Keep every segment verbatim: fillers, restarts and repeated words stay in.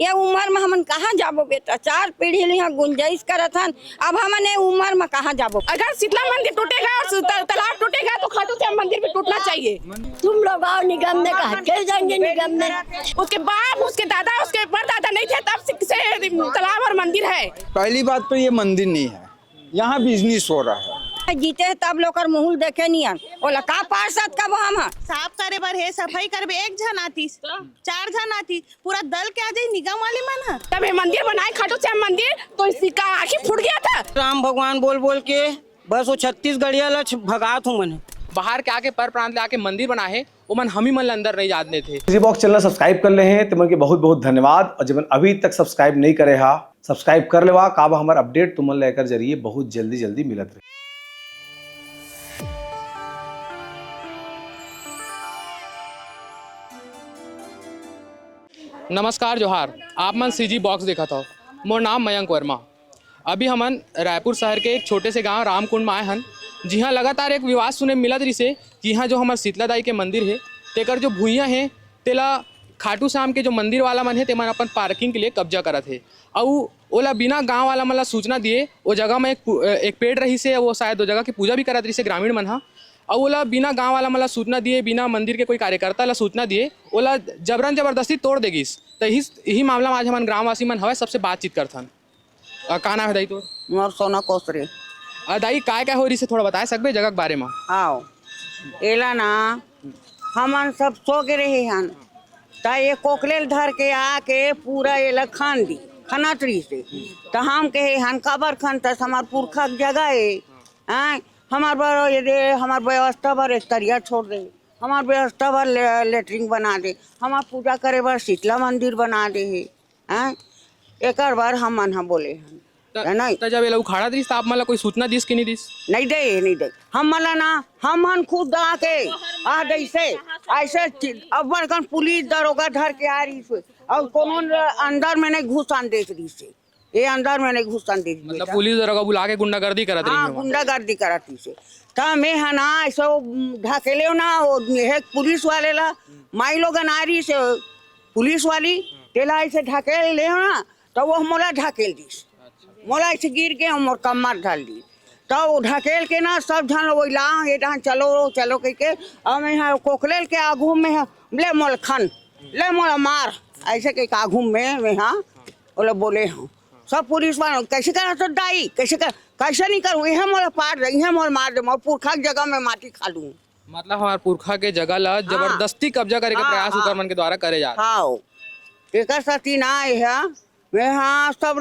ये उम्र में हमन कहाँ जाबो बेटा? चार पीढ़ी ले यहाँ गुंजाइश करत हन, अब हमन ये उम्र में कहाँ जाबो? अगर शीतला मंदिर टूटेगा और त-, तालाब टूटेगा तो खाटू श्याम मंदिर भी टूटना चाहिए। तुम लोग आओ निगम में, कहा चले जाएंगे निगम में। उसके बाप, उसके दादा, उसके परदादा नहीं थे तब से, से तालाब और मंदिर है। पहली बात तो ये मंदिर नहीं है, यहाँ बिजनेस हो रहा है। जीते हैं तब लोकर मुहुल देखे नहीं हन, ओला का पार्षद कब हम हन? साफ करे बर हे, सफाई करबे, एक झन आतीस, चार झन आतीस, पूरा दल के आ जाई निगम वाले मन ह। तब ये मंदिर बनाए खाटू श्याम मंदिर, तो इसका आँखी फूट गया था। राम भगवान बोल बोल के बस वो छत्तीसगढ़िया ला छ-, भगात हूँ मन। बाहर के आके, पर प्रांत ले आके मंदिर बनाए हे, ओमन हमी मन ला अंदर नहीं जान देथे। जी बॉक्स चैनल सब्सक्राइब कर ले हैं, तुमन के बहुत बहुत धन्यवाद। और जब अभी तक सब्सक्राइब नहीं करे हा, सब्सक्राइब कर लेवा, काबर हमर अपडेट तुमन लेकर जरिए बहुत जल्दी जल्दी मिलत रहे। नमस्कार, जोहार। आप मन सीजी बॉक्स देखत हव। मोर नाम मयंक वर्मा। अभी हमन रायपुर शहर के एक छोटे से गांव रामकुंड में आए हन, जिहां लगातार एक विवाद सुने मिलत रिसे कि इहां जो हमर शीतला दाई के मंदिर हे, तेकर जो भुइयां हे, तेला खाटू श्याम के जो मंदिर वाला मन हे, तेमन अपन पार्किंग के लिए कब्जा करत हे। अउ ओला बिना गांव वाला मन ला सूचना दिए, ओ जगह में एक पु-, एक पेड़ रहिसे, वो शायद ओ जगह की पूजा भी करत रिसे ग्रामीण मन हा। अउ ओला बिना गांव वाला मन ला सूचना दिए, बिना मंदिर के कोई कार्यकर्ता ला सूचना दिए, ओला जबरन जबरदस्ती तोड़ दे गिस। त इही, इही मामला में आज हमन ग्रामवासी मन हवय, सबसे बातचीत करथन। अ, का नाम हे दाई तोर? मोर सोना कोसरे। अ, दाई, काय काय हो रहिसे, थोड़ा बताए सकबे जगह के बारे में? आओ, एला ना, हमन सब सो के रहे हन, त ये कोकलेल धर के आके पूरा एला खन दी, खनत रहिसे। त हम कहे हन, "काबर खनतस? हमर पुरखा के जगह ए, हैं? हमर बर ये दे, हमर व्यवस्था बर एक तरिया छोड़ दे, हमर व्यवस्था बर ले-, लेटरिन बना दे, हमर पूजा करे बर शीतला मंदिर बना दे हे।" हैं? एकर बर हमन ह बोले हन। त, है नहीं? त जब एला उखाड़त रिहिस, त आप मन ला कोई सूचना दिस कि नहीं दिस? नहीं दे, नहीं दे। हमन ला ना, हमन खुद आके, आ जैसे, ऐसे चि-, अब्बड़ कन पुलिस दरोगा धर के आ रहिस हे। अउ कोनो ल अंदर में नहीं घुसन देत रहिस हे। ये अंदर में नहीं घुसन देत मतलब बेटा। पुलिस दरोगा बुला के गुंडागर्दी करत रहिस हाँ, हे वहाँ। गुंडागर्दी करत रहिस हे। त मैं ह ना, ऐसे ढकेले ना, वो हे पुलिस वाले ला, माई लोगन आ रहिस हे, पुलिस वाली, तेला ऐसे ढकेल ले ना, त वो मोला ढकेल दिस। मोला ऐसे गिर के मोर कमर ढाल दिस। त वो ढकेल के ना सब झन वो ला, "ये डहन चलो, चलो," कह के, अब मैं यहाँ कोकलेल के आगू में ह, "ले मोला खन, ले मोला मार," ऐसे कह के आगू में मैं हाँ, ओला बोले हूँ। सब पुलिस वाला, "कैसे करत हो दाई, कैसे कर, कैसे नहीं करूँ, इहे मोला पार दे, इहे मोला मार दे, मोर पुरखा के जगह में माटी खा लूँ।" मतलब हमार पुरखा के जगह ला हाँ। जबरदस्ती कब्जा करे के हाँ, प्रयास हाँ। उकर मन के द्वारा करे जात। हाँ, एकर सेती ना एहा, मैं हाँ सब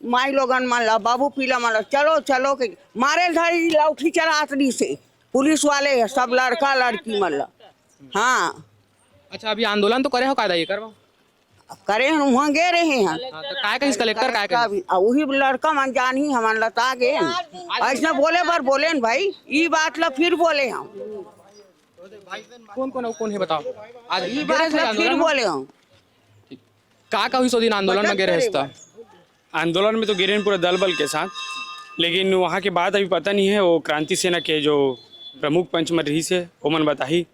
माई लोगन मन ला, बाबू पीला मन ला, "चलो, चलो," के मारे ल धरी लौठी चलात रहिसे, पुलिस वाले ह, सब लड़का लड़की मन ला। हाँ। अच्छा, अभी आंदोलन तो करे हो का दाई एकर बर? करे हन, उहाँ गे रहे हन। हाँ, तो काय कहिस कलेक्टर, काय कलेक्टर कहिस? अभी, आ, उही लड़का मन जानही, हमन लता गे हन। अइसने बोले बर बोले न भाई, ई बात ला फिर बोले हम। कौन, कौन, कौन है बताओ? आज ई गे रहे बात थे ला फिर आंदोलन में? बोले हम। ठीक। का, का हुई सो दिन आंदोलन में गे रहे हस त? आंदोलन में तो गे रहेन पूरा दल बल के साथ, लेकिन वहाँ के बात अभी पता नहीं है। वो क्रांति सेना के जो प्रमुख पंच मन रहिस हे, ओमन बताही।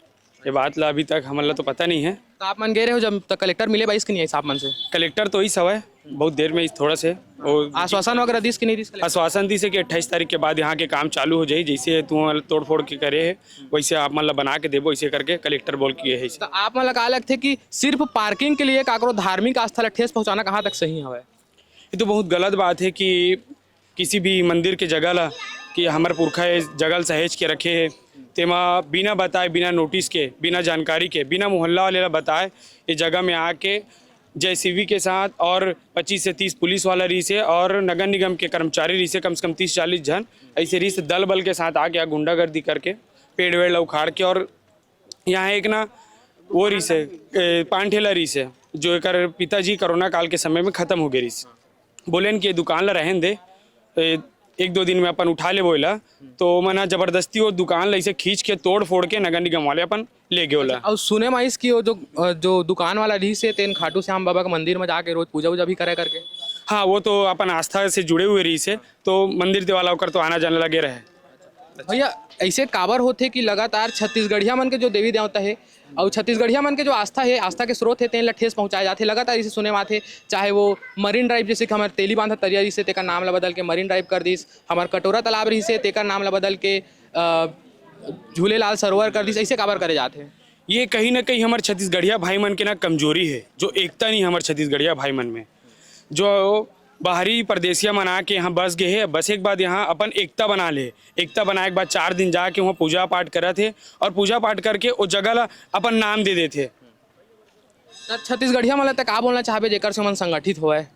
ये बात ला अभी तक हमन ला तो पता नहीं है। तो आप मन गे रहे हो जब तक कलेक्टर मिले बाईस कि नहीं आइस आप मन से? कलेक्टर तो इस हवय, बहुत देर में इस थोड़ा से वो आश्वासन वगैरह दिस कि नहीं दिस कलेक्टर? आश्वासन दिस है कि अट्ठाईस तारीख के बाद यहाँ के काम चालू हो जाई, जैसे तू तोड़ फोड़ के करे है वैसे आप मन ला बना के देबो, ऐसे करके कलेक्टर बोल के है। तो आप मन ला का लगथे कि सिर्फ पार्किंग के लिए काकरो धार्मिक आस्था ला ठेस पहुँचाना कहाँ तक सही हवय? ये तो बहुत गलत बात है कि किसी भी मंदिर के जगह ला, कि हमर पुरखा ये जगह ला सहेज के रखे हे, तेमा बिना बताए, बिना नोटिस के, बिना जानकारी के, बिना मोहल्ला वाले ला बताए, ये जगह में आके जेसीबी के साथ और पच्चीस से तीस पुलिस वाला रहिस हे और नगर निगम के कर्मचारी रहिस हे, कम से कम तीस चालीस झन, ऐसे रहिस हे, दल बल के साथ आके यहाँ गुंडागर्दी करके पेड़ वेड़ ला उखाड़ के और यहाँ एक ना वो रहिस हे, ए, पान ठेला रहिस हे, जो एकर पिताजी कोरोना काल के समय में खत्म हो गए रहिस। बोलेन कि ये दुकान ला रहेन दे, ए, एक दो दिन में अपन उठा लेबो एला। तो ओमन ह जबरदस्ती वो दुकान ला ऐसे खींच के तोड़ फोड़ के नगर निगम वाले अपन ले गए ओला। और सुने में आइस कि वो जो, अ, जो दुकान वाला रहिस हे, तेन खाटू श्याम बाबा के मंदिर में जाके रोज पूजा वूजा भी करे करके। हाँ, वो तो अपन आस्था से जुड़े हुए रहिस हे, तो मंदिर ते वाला ओकर तो आना जाना लगे रहे। भैया, ऐसे काबर होथे कि लगातार छत्तीसगढ़िया मन के जो देवी देवता हे, अउ छत्तीसगढ़िया मन के जो आस्था हे, आस्था के स्रोत हे, तेन ला ठेस पहुँचाए जाथे। लगातार इसे सुने म आथे, चाहे वो मरीन ड्राइव, जैसे कि हमर तेली बांधा तरिया रहिसे, तेकर नाम ला बदल के मरीन ड्राइव कर दिस, हमर कटोरा तालाब रहिसे, तेकर नाम ला बदल के, अ, झूलेलाल सरोवर कर दिस, ऐसे काबर करे जाथे? ये कहीं ना कहीं हमर छत्तीसगढ़िया भाई मन के ना कमजोरी हे, जो एकता नहीं हमर छत्तीसगढ़िया भाई मन में। जो बाहरी परदेसिया मन आके यहाँ बस गे हे, बसे के बाद यहाँ अपन एकता बना ले। एकता बनाए के बाद चार दिन जाके वहाँ पूजा पाठ करत हे और पूजा पाठ करके ओ जगह ला अपन नाम दे देथे। त छत्तीसगढ़िया मन ला त का बोलना चाहबे, जेकर से मन संगठित होवय?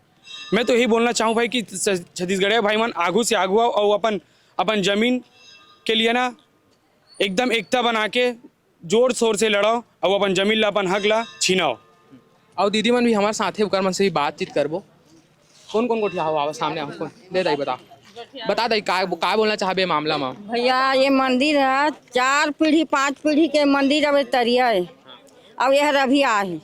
मैं तो यही बोलना चाहूँ भाई कि छ-, छत्तीसगढ़िया भाई मन आगू से आगू आओ और अपन, अपन जमीन के लिए ना एकदम एकता बना के जोर शोर से लड़ाओ और अपन जमीन ला, अपन हक ला छीनाओ। अउ दीदी मन भी हमारे साथ हे, ओकर मन से भी बातचीत करबो। कौन कौन गोठिया हो? आओ सामने आओ, कौन? दे दाई, बता, बता दाई, का, का बोलना चाहबे मामला में? भैया, ये मंदिर है, चार पीढ़ी, पांच पीढ़ी के मंदिर अब तरिया है, अब यह अभी आहे,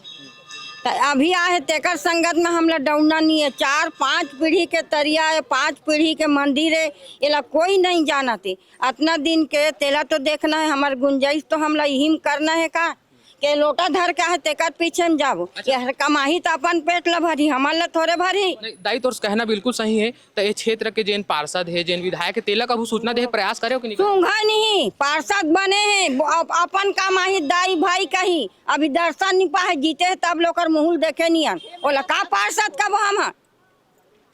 तो अभी आहे, तेकर संगत में हम लोग डौना नहीं है। चार पांच पीढ़ी के तरिया है, पांच पीढ़ी के मंदिर है, ये ला कोई नहीं जानते। अतना दिन के तेला तो देखना है, हमार गुंजाइश तो हमला इही में करना है का? के लोटा धर के आहे, तेकर पीछे में जाबो। अच्छा। ये हर कमाही त अपन पेट ल भरी, हमन ल थोरे भरी। नहीं, दाई, तोर कहना बिल्कुल सही है। त ये क्षेत्र के जेन पार्षद है, जेन विधायक है, तेला कभू सूचना देहे के प्रयास करे हो कि नहीं करे? सूंघा नहीं, पार्षद बने हैं, ब-, अप-, अपन कमाही, दाई भाई कही, अभी दर्शन नहीं पाए, जीते हैं तब लोकर मुहुल देखे नियन। ओला का पार्षद कब हम हैं?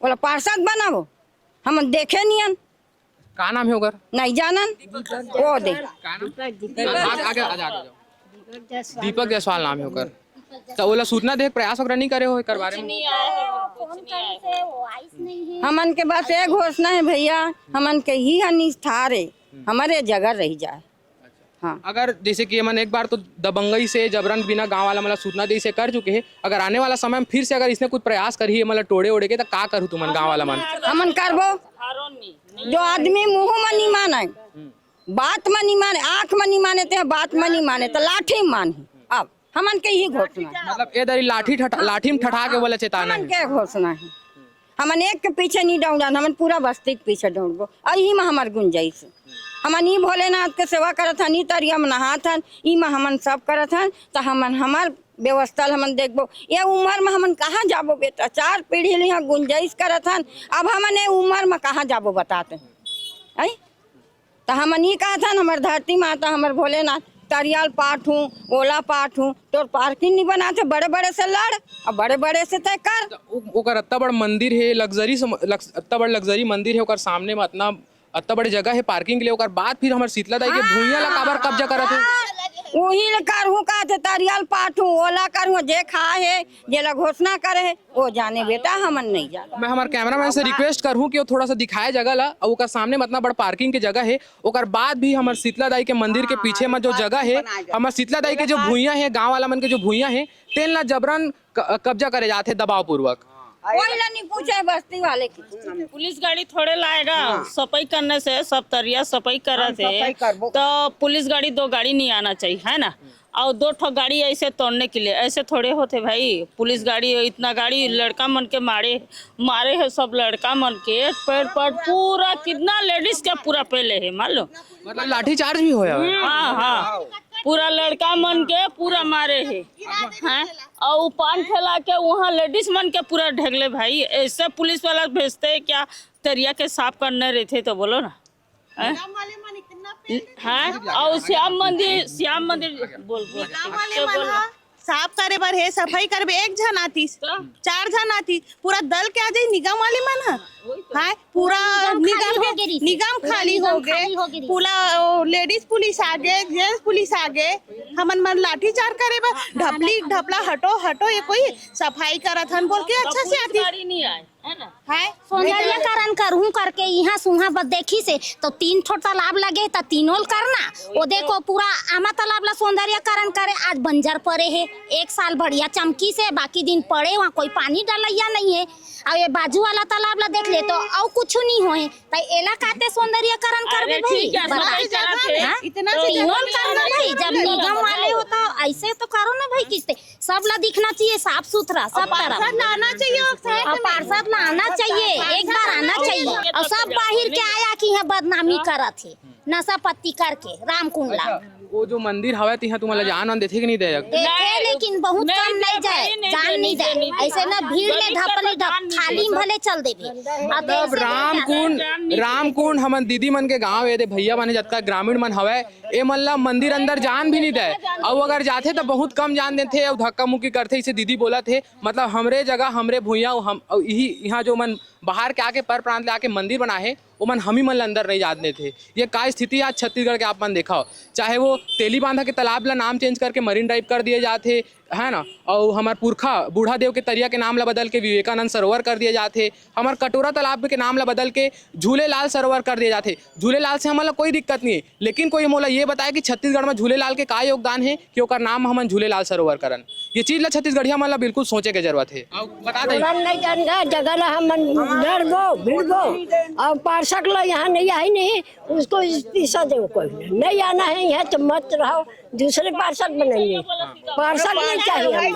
ओला पार्षद बनाबो? हम देखे नियन। का नाम है ओकर? नहीं जानन। ओ दे। का नाम? आगे, आगे, आगे, आगे जाओ। दीपक जायसवाल नाम है ओकर। तो ओला सूचना देहे के प्रयास वगैरह नहीं करे हो एकर बारे में? हमन के बस एक घोषणा है भैया, हमन के ही है निस्तार है, हमारे जगह रह जाए। हाँ। अगर जैसे कि ये मन एक बार तो दबंगई से जबरन बिना गांव वाला मन ला सूचना दे से कर चुके हैं, अगर आने वाला समय में फिर से अगर इसने कुछ प्रयास करही, ये मन ला टोड़े ओड़े के, तो का करू तुमन गांव वाला मन? हमन करबो। जो आदमी मुंह में नहीं माने, बात में नहीं माने, आंख में नहीं माने, ते बात में नहीं माने, तो लाठी में मानही। अब हमन के ही घोषणा है। मतलब, ए दरी लाठी ठठा, लाठी में ठठा के बोले चेताना हमन है। के घोषणा है। हमन एक के पीछे नहीं दौड़न, हमन पूरा बस्ती के पीछे दौड़बो। और यही में हमार गुंजाइश है। हमन ई भोलेनाथ के सेवा करत हन, ई तरिया में नहात हन, ई में हमन सब करत हन, तो हमन हमार व्यवस्था ल हमन देखबो। ये उम्र में हमन कहाँ जाबो बेटा? चार पीढ़ी ले यहाँ गुंजाइश करत हन, अब हमन ये उम्र में कहाँ जाबो बताते हैं? आई? त हमन ई कहत हन, हमर धरती माता, हमर भोलेनाथ, तरियाल पाठ हूँ, ओला पाठ हूँ, तोर पार्किंग नहीं बनाते, बड़े बड़े से लड़, अब बड़े बड़े से तय कर। त ओ-, ओकर अत्ता बड़ मंदिर हे, लग्जरी से म-, लग्स-, अत्ता बड़ लग्जरी मंदिर हे, ओकर सामने में अतना, अत्ता बड़े जगह हे पार्किंग के लिए, ओकर बाद फिर हमर शीतला दाई के भुइयां ला काबर कब्जा करत हे? उही ले करहूँ कहत हे, तरियाल पाठ हूँ, ओला करहूँ, जे खा हे, जेला घोषणा करे हे, वो जाने बेटा, हमन नहीं जाने। मैं हमारे कैमरामैन से रिक्वेस्ट करहूँ कि वो थोड़ा सा दिखाए जगह ला, और ओकर सामने में अतना बड़ पार्किंग के जगह हे, ओकर बाद भी हमर शीतला दाई के मंदिर के पीछे में जो जगह हे, हमर शीतला दाई के जो भुइयां हे, गांव वाला मन के जो भुइयां हे, तेन ला जबरन क-, कब्जा करे जात हे दबाव पूर्वक। कोई ला नहीं पूछे बस्ती वाले की। पुलिस गाड़ी थोड़े लाएगा, सफाई करने से सब तरिया सफाई करत हे, तो पुलिस गाड़ी दो गाड़ी नहीं आना चाहिए, है ना? और दो ठो गाड़ी ऐसे तोड़ने के लिए, ऐसे थोड़े होते भाई। पुलिस गाड़ी, इतना गाड़ी, लड़का मन के मारे, मारे है सब लड़का मन के, पैर पर पूरा, कितना लेडीज के पूरा पहले है, मान लो। मतलब, लाठी चार्ज भी होया है? हाँ, हाँ, पूरा लड़का मन के पूरा मारे है, हैं? और वो पान ठेला के वहाँ लेडीज मन के पूरा ढगले भाई। ऐसे पुलिस वाला भेजते हैं क्या? तरिया के साफ करने रहते तो बोलो ना। हैं? निगम वाले मन इतना पेल देते हैं। हाँ, और श्याम मंदिर, श्याम मंदिर बोल, बोल। निगम वाले मन ह साफ करे बर हे, सफाई करे बर एक झन आतिस, तो? चार झन आतिस, पूरा दल के आ जाई निगम वाले मन ह। हाँ, पूरा निगम खाली हो गे रहिस। निगम खाली हो गे। पूरा लेडीज पुलिस आ गे, जेंट्स पुलिस आ गे, हमन मन लाठी चार्ज करे बर ढपली ढपला हटो हटो, ये कोई सफाई करत हन बोल के अच्छा से आतिस। गाड़ी नहीं आए। है ना? सौंदर्यकरण करहूं करके इहां सुहां बस देखिस हे, तो तीन ठो तालाब लगे, त तीनों ल करना। ओ देखो, पूरा आमा तालाब ला सौंदर्यकरण करे, आज बंजर पड़े हे। एक साल बढ़िया चमकिस हे, बाकी दिन पड़े, वहां कोई पानी डलैया नहीं हे। अउ ये बाजू वाला तालाब ला देख ले, तो अउ कुछु नहीं होए, त एला काते सौंदर्यकरण करबे भाई? बता। इतना तीनों ल करना भाई, जब निगम वाले हो तो ऐसे तो करो ना भाई, किस्ते सब ला दिखना चाहिए, साफ सुथरा, सब तरफ। पार्षद लाना चाहिए, और पार्षद लाना चाहिए, एक बार आना चाहिए। और सब बाहिर के आया कि यहाँ बदनामी करत हे। नशा पत्ती करके रामकुंड ला। वो जो मंदिर हवय, तिहा तुमन ला जान वान देथे कि नहीं दे? देखे, लेकिन बहुत कम नहीं जाए, जान नहीं जाए। ऐसे ना भीड़ में धपली धप, थाली में भले चल देबे। अब मतलब रामकुंड, रामकुंड हमन दीदी मन के गांव ए दे, भैया मन जतका ग्रामीण मन हवय, ए मन ला मंदिर अंदर जान भी नहीं दे। अउ अगर जाथे तो बहुत कम जान देथे अउ धक्का मुक्की करथे, इसे दीदी बोलत हे। मतलब हमरे जगह, हमरे भुइयां, हम अउ इही इहाँ जो मन बाहर के आके, पर प्रांत ले आके मंदिर बनाए हे, ओमन हमी मन ल अंदर नहीं जान देथे। ये का स्थिति आज छत्तीसगढ़ के आप मन देखव, चाहे वो तेली बांधा के तालाब ला नाम चेंज करके मरीन ड्राइव कर दिए जात हे, है ना, अउ हमार पुरखा बूढ़ा देव के तरिया के नाम ला बदल के विवेकानंद सरोवर कर दिए जात हे, हमार कटोरा तालाब के नाम ला बदल के झूलेलाल सरोवर कर दिए जात हे। झूलेलाल से हमन ला कोई दिक्कत नहीं है, लेकिन कोई मोला ये बताए कि छत्तीसगढ़ में झूलेलाल के का योगदान है कि ओकर नाम हमन झूलेलाल सरोवर करन। ये चीज ला छत्तीसगढ़िया मन ला बिल्कुल सोचे के जरूरत है। अउ बता दें। नहीं जान गए, जगह ला हम लड़बो भिड़बो, और पार्षद ला यहाँ नहीं आई नहीं, उसको इस- पैसा दो, कोई नहीं आना है यहाँ तो मत रहो, दूसरे पार्षद बनाइए। पार्षद नहीं चाहिए हमें,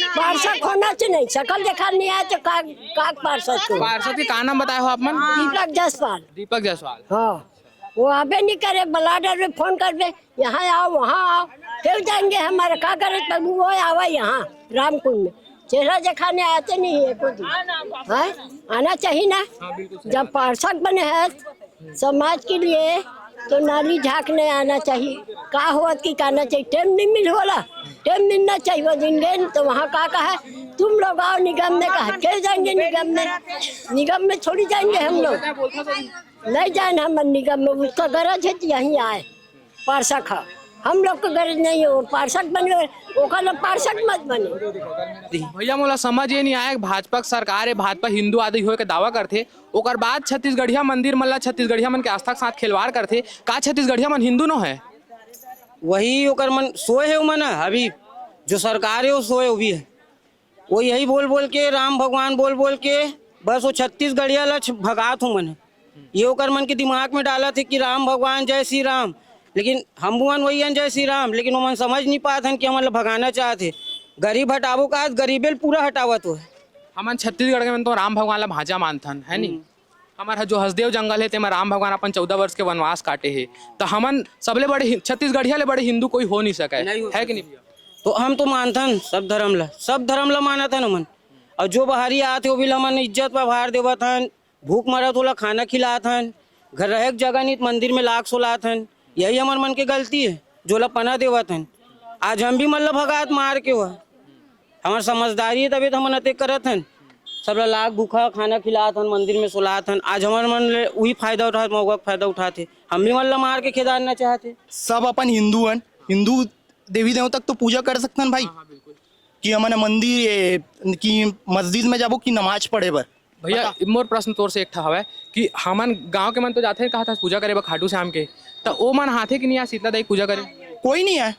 पार्षद होना चाहिए नहीं, शकल देखा नहीं आए तो का, का पार्षद को? पार्षद के का नाम बताए हो आप मन? दीपक जायसवाल। दीपक जायसवाल। हाँ, वो आबे नहीं करे, बलाडर में फोन करबे, यहाँ आओ, वहाँ आओ, क्यों जाएंगे? हमारे का करे, तब वो आवा यहाँ रामकुंड में, चेहरा दिखाने आते नहीं है कुछ। हैं? आना चाहिए ना। जब पार्षद बने हैं समाज के लिए, तो नाली झाँकने आना चाहिए। का होत की कहना चाहिए, टाइम नहीं मिल होला, टाइम मिलना चाहिए। वो दिन गए तो वहाँ का कहा, तुम लोग आओ निगम में। कहा, क्यों जाएंगे निगम में? निगम में थोड़ी जाएंगे हम लोग, नहीं जाए हम निगम में। उसका गरज है तो यहीं आए, पार्षद है, हम लोग को गरज नहीं है। वो पार्षद बने, ओकर लोग पार्षद मत बने। भैया, मोला समझ ये नहीं आया कि भाजपा के सरकार है, भाजपा हिंदू आदि होए के दावा करथे, ओकर बाद छत्तीसगढ़िया मंदिर मन ला छत्तीसगढ़िया मन के आस्था के साथ खिलवाड़ करथे। का छत्तीसगढ़िया मन हिंदू नो है? वही ओकर मन सोए है, ओमन अभी जो सरकार है वो सोए, वो भी है। वो यही बोल बोल के, राम भगवान बोल बोल के, बस वो छत्तीसगढ़िया ला छ- भगात हूँ मन। ये ओकर मन के दिमाग में डालत है कि राम भगवान, जय श्री राम, लेकिन हम बुआन वही हन जय श्री राम, लेकिन ओमन समझ नहीं पात हन कि हमन ला भगाना चाहत है। गरीब हटाबो का, गरीबे ल पूरा हटावत हो। हमन छत्तीसगढ़ के मन तो राम भगवान ला भांचा मानथन, है नी? हमर ह-, जो हसदेव जंगल है, तेमा राम भगवान अपन चौदह वर्ष के वनवास काटे हे, तो हमन सबले बड़े हि-, छत्तीसगढ़िया ले बड़े हिंदू कोई हो नहीं सके, नहीं हो है कि नहीं भैया? तो हम तो मानथन सब धर्म ला, सब धर्म ला मानत हन हमन। और जो बाहरी आत है, वो भी हमन इज्जत व्यवहार देवत हन, भूख मरत ओला खाना खिलात हन, घर रहे के जगह नहीं, मंदिर में लाग सोलात हन। यही हमर मन के गलती है, जो ला पना देवत हन। आज हम भी मन ला भगात मार के हुआ, हमार समझदारी है, तभी तो हमन अतेक करत हन। सब ला लाग भूखा खाना खिलात हन, मंदिर में सोलात हन। आज हमर मन ले उही फायदा उठात, मौका के फायदा उठात हे। हम भी मन ला मार के खेदारना चाहत हे। सब अपन हिंदू हन, हिंदू देवी देवता के तो पूजा कर सकथन भाई। कि हमन मंदिर, ए, कि मस्जिद में जाबो कि नमाज पढ़े बर? भैया, मोर प्रश्न तोर से एक ठा हवय कि हमन गांव के मन तो जाथे, कहा था पूजा करे बर खाटू श्याम के, त ओ मन आथे कि नहीं आ शीतला दाई पूजा करे? कोई नहीं आए,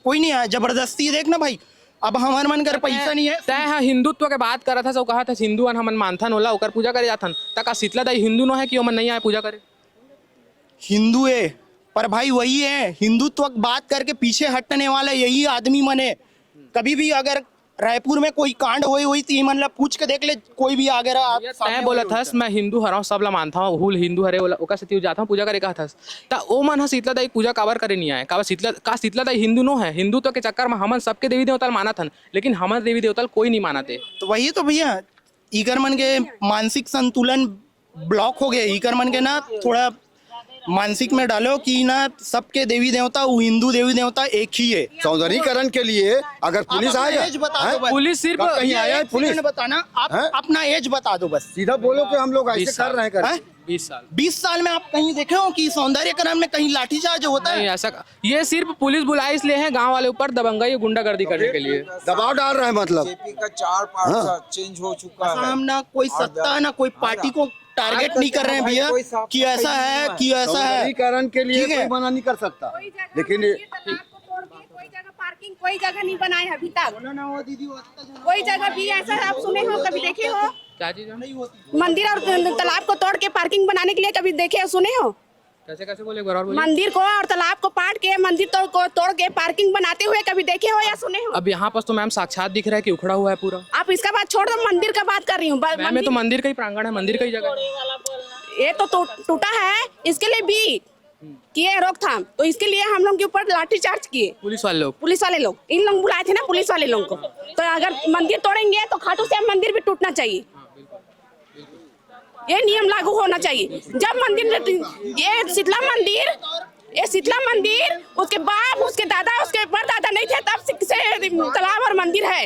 कोई नहीं आए, जबरदस्ती। देख ना भाई, अब हमर मन कर पैसा नहीं है। तय ह हिंदुत्व के बात करत हस, अउ कहा था हिंदू हन, हमन मानथन ओला, ओकर पूजा करे जाथन, त का शीतला दाई हिंदू नो है कि ओमन नहीं आए पूजा करे? हिंदू है, पर भाई वही है, हिंदुत्व की बात करके पीछे हटने वाला यही आदमी मन है। कभी भी अगर रायपुर में कोई कांड होई हुई तो ये मन ला पूछ के देख ले, कोई भी आगे रहा। तय बोलत हस, मैं हिंदू हरव, सब ला मानथव, हुल हिंदू हरे, ओला, ओकर सेती जाथव पूजा करे कहत हस। त ओ मन ह शीतला दाई पूजा काबर करे नहीं आए? काबर शीतला, का शीतला दाई हिंदू नो है? हिंदुत्व के चक्कर में हमन सबके देवी देवता ल मानत हन, लेकिन हमर देवी देवता ल कोई नहीं मानत है। तो वही तो भैया, इकर मन के मानसिक संतुलन ब्लॉक हो गए। इकर मन के ना थोड़ा मानसिक में डालो कि ना सबके देवी देवता, वो हिंदू देवी देवता एक ही है। सौंदर्यीकरण के लिए अगर पुलिस आप अपना आएगा, एज बता हैं? दो बस। पुलिस सिर्फ बस कहीं ये आया है एक पुलिस? सेकंड बताना, आप हैं? अपना एज बता दो बस। सीधा बोलो कि हम लोग ऐसे बीस कर साल। रहे हैं कर। हैं? बीस साल। बीस साल में आप कहीं देखे हो कि सौंदर्यीकरण में कहीं लाठीचार्ज होता नहीं, है? ऐसा का-, ये सिर्फ पुलिस बुलाए इसलिए है, गांव वाले ऊपर दबंगाई गुंडागर्दी करने के लिए। दबाव डाल रहे हैं मतलब। बीजेपी का चार पार्षद चेंज हो चुका है। हम ना कोई सत्ता ना कोई पार्टी को टारगेट नहीं कर रहे हैं भैया कि ऐसा है कि ऐसा है। सौंदर्यीकरण के लिए ठीक है। कोई मना नहीं कर सकता। कोई जगह लेकिन ये ये तालाब को तोड़ के कोई जगह पार्किंग, कोई जगह नहीं बनाए अभी तक। कोई जगह भी ऐसा आप सुने हो, कभी देखे हो? क्या चीज है? मंदिर और तालाब को तोड़ के पार्किंग बनाने के लिए कभी देखे हो, सुने हो? कैसे कैसे बोले, एक बार और बोलिए। मंदिर को और तालाब को पाट के, मंदिर तोड़ को तोड़ के पार्किंग बनाते हुए कभी देखे हो या सुने हो? अब यहाँ पास तो मैम साक्षात दिख रहा है कि उखड़ा हुआ है पूरा। आप इसका बात छोड़ दो, मंदिर का बात कर रही हूँ। ब- मैम, ये तो मंदिर का ही प्रांगण है, मंदिर का ही जगह है। ये तो टू- टूटा है, इसके लिए भी किए रोकथाम, तो इसके लिए हम लोग के ऊपर लाठीचार्ज किए पुलिस वाले लोग। पुलिस वाले लोग, इन लोग बुलाए थे ना पुलिस वाले लोगों को। तो अगर मंदिर तोड़ेंगे तो खाटू श्याम मंदिर भी टूटना चाहिए। ये नियम लागू होना चाहिए। जब मंदिर, ये शीतला मंदिर, ये शीतला मंदिर, उसके बाप, उसके दादा, उसके परदादा नहीं थे, तब से, से तालाब और मंदिर है।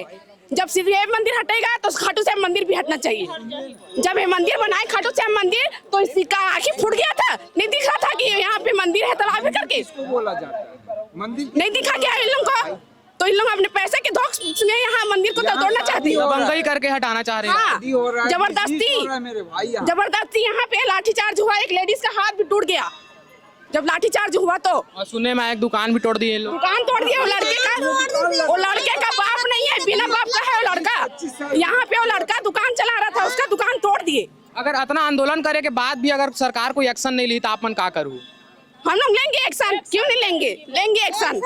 जब सिर्फ ये मंदिर हटेगा तो खाटू श्याम मंदिर भी हटना चाहिए। जब ये मंदिर बनाए खाटू श्याम मंदिर, तो इसका आँखी फूट गया था, नहीं दिख रहा था कि यहाँ पे मंदिर है तालाब है करके? इसको बोला जाता है मंदिर? नहीं दिखा क्या इन लोगों को? तो इन लोग अपने पैसे के धोख में यहाँ मंदिर को तो तोड़ना चाहते हैं। दबंगई करके हटाना चाह रहे हैं। हाँ, शादी हो रहा है, जबरदस्ती। business हो रहा है मेरे भाई यहाँ। जबरदस्ती यहाँ पे लाठीचार्ज हुआ, एक लेडीज का हाथ भी टूट गया। जब लाठीचार्ज हुआ तो और सुनने में आया, एक दुकान भी तोड़ दिए ये लोग। दुकान तोड़ दिया वो लड़के का। वो लड़के का बाप नहीं है, बिना बाप का है वो लड़का। यहाँ पे वो लड़का दुकान चला रहा था, उसका दुकान तोड़ दिए। अगर इतना आंदोलन करे के बाद भी अगर सरकार कोई एक्शन नहीं ली तो आप मन का करू? हम लोग लेंगे एक्शन, क्यों नहीं लेंगे? लेंगे एक्शन।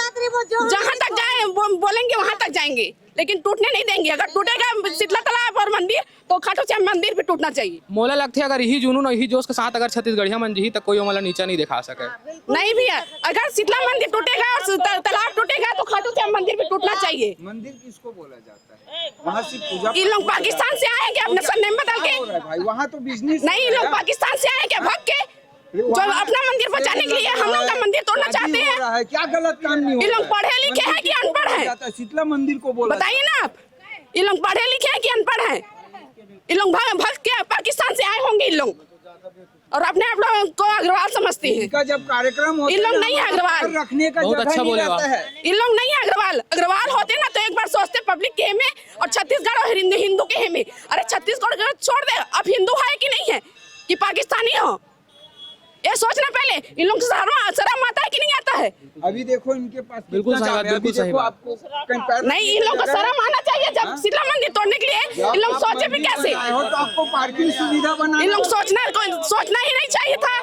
जहाँ तक जाए वो बोलेंगे, वहां तक जाएंगे, लेकिन टूटने नहीं देंगे। अगर टूटेगा शीतला तालाब और मंदिर, तो खाटू श्याम मंदिर भी टूटना चाहिए। मोला लगथे अगर यही जुनून और यही जोश के साथ अगर छत्तीसगढ़िया मन जिही तो कोई ओमन ला नीचा नहीं दिखा सके। नहीं भैया, अगर शीतला मंदिर टूटेगा और शीतला तालाब टूटेगा, तो खाटू श्याम मंदिर भी टूटना चाहिए। मंदिर किसको बोला जाता है? वहाँ सिर्फ पूजा इन लोग पाकिस्तान से आए हैं क्या अपने सरनेम बदल के? हो रहा है भाई, वहाँ तो बिजनेस नहीं, इन लोग पाकिस्तान से आए हैं क्या भाग के? जो अपना मंदिर बचाने के लिए हम लोग का मंदिर तोड़ना चाहते हैं। है क्या? गलत काम नहीं इन लोग होता है। पढ़े लिखे हैं कि अनपढ़ हैं? जाता है, शीतला मंदिर को बोला बताइए ना आप, इन लोग पढ़े लिखे हैं कि अनपढ़ हैं? इन लोग भाग भाग के पाकिस्तान से आए होंगे इन लोग, और अपने आप लोग को अग्रवाल समझते हैं। इनका जब कार्यक्रम होता इन लोग है, नहीं है अग्रवाल। रखने का बहुत जगह अच्छा नहीं बोले रहता वाह। है। इन लोग नहीं है अग्रवाल। अग्रवाल होते ना तो एक बार सोचते पब्लिक के हेमे और छत्तीसगढ़ और हिंदू, हिंदू के हेमे। अरे छत्तीसगढ़ को छोड़ दे, अब हिंदू है कि नहीं है कि पाकिस्तानी हो, ये सोचना पहले। इन लोग को शर्म शर्म आता है कि नहीं आता है? अभी देखो इनके पास बिल्कुल कितना सही बात, जाम है। अभी बिल्कुल सही देखो बात। आपको कहीं पैर नहीं, इन लोग को शर्म आना चाहिए। जब शीतला मंदिर तोड़ने के लिए इन लोग सोचे भी कैसे? आए हो तो आपको पार्किंग सुविधा बना इन लोग सोचना को सोचना ही नहीं चाहिए था।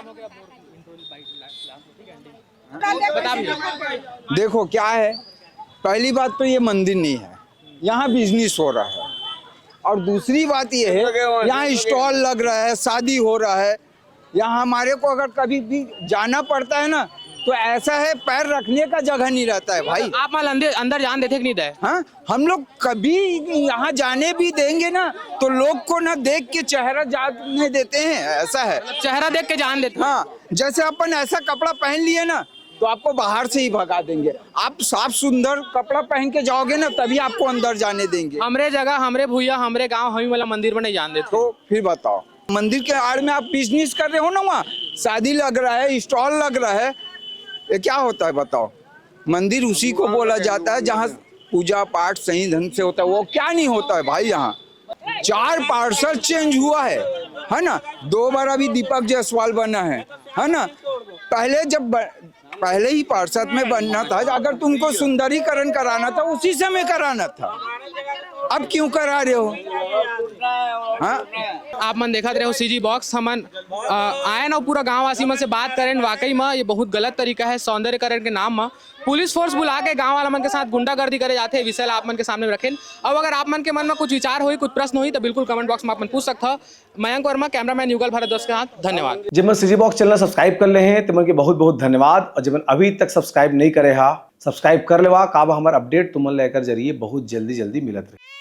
बता भैया। देखो क्या है, पहली बात तो ये मंदिर नहीं है, यहाँ बिजनेस हो रहा है। और दूसरी बात ये है, यहाँ स्टॉल लग रहा है, शादी हो रहा है, यहाँ हमारे को अगर कभी भी जाना पड़ता है ना, तो ऐसा है, पैर रखने का जगह नहीं रहता है भाई। आप मन अंदर अंदर जान देथे कि नहीं दे? हाँ, हम लोग कभी यहाँ जाने भी देंगे ना, तो लोग को ना देख के चेहरा जाने देते हैं, ऐसा है। चेहरा देख के जान देते हैं। हाँ, जैसे अपन ऐसा कपड़ा पहन लिए ना, तो आपको बाहर से ही भगा देंगे। आप साफ सुंदर कपड़ा पहन के जाओगे ना, तभी आपको अंदर जाने देंगे। हमरे जगह, हमरे भुइया, हमरे गांव, हमी वाला मंदिर में नहीं जान देते। तो फिर बताओ, मंदिर के आड़ में आप बिजनेस कर रहे हो ना, वहाँ शादी लग रहा है, स्टॉल लग रहा है, ये क्या होता है बताओ? मंदिर उसी को बोला जाता है जहाँ पूजा पाठ सही ढंग से होता है, वो क्या नहीं होता है भाई? यहाँ चार पार्षद चेंज हुआ है, है ना? दो बार अभी दीपक जायसवाल बना है, है ना? पहले जब ब, पहले ही पार्षद में बनना था, अगर तुमको सुंदरीकरण कराना था, उसी समय कराना था, अब क्यों करा रहे हो? हाँ, आप मन देखत रहे हो सीजी बॉक्स। हमन अ, आए ना पूरा गांव वासी मन से बात करें, वाकई में ये बहुत गलत तरीका है सौंदर्यकरण के नाम में। पुलिस फोर्स बुला के गांव वाला मन के साथ गुंडागर्दी करे जाते हैं, विषय ला आप मन के सामने रखें। अब अगर आप मन के मन में कुछ विचार होई, कुछ प्रश्न होई, तो बिल्कुल कमेंट बॉक्स में आप मन पूछ सकता हो। मयंक वर्मा, कैमरामैन युगल भारद्वाज के साथ, धन्यवाद। जेमन सीजी बॉक्स चैनल सब्सक्राइब कर ले हैं, तेमन के बहुत बहुत धन्यवाद। और जेमन अभी तक सब्सक्राइब नहीं करे हा, सब्सक्राइब कर लेवा। काब हमार अपडेट तुमन लेकर जरिए बहुत जल्दी जल्दी मिलत रहे।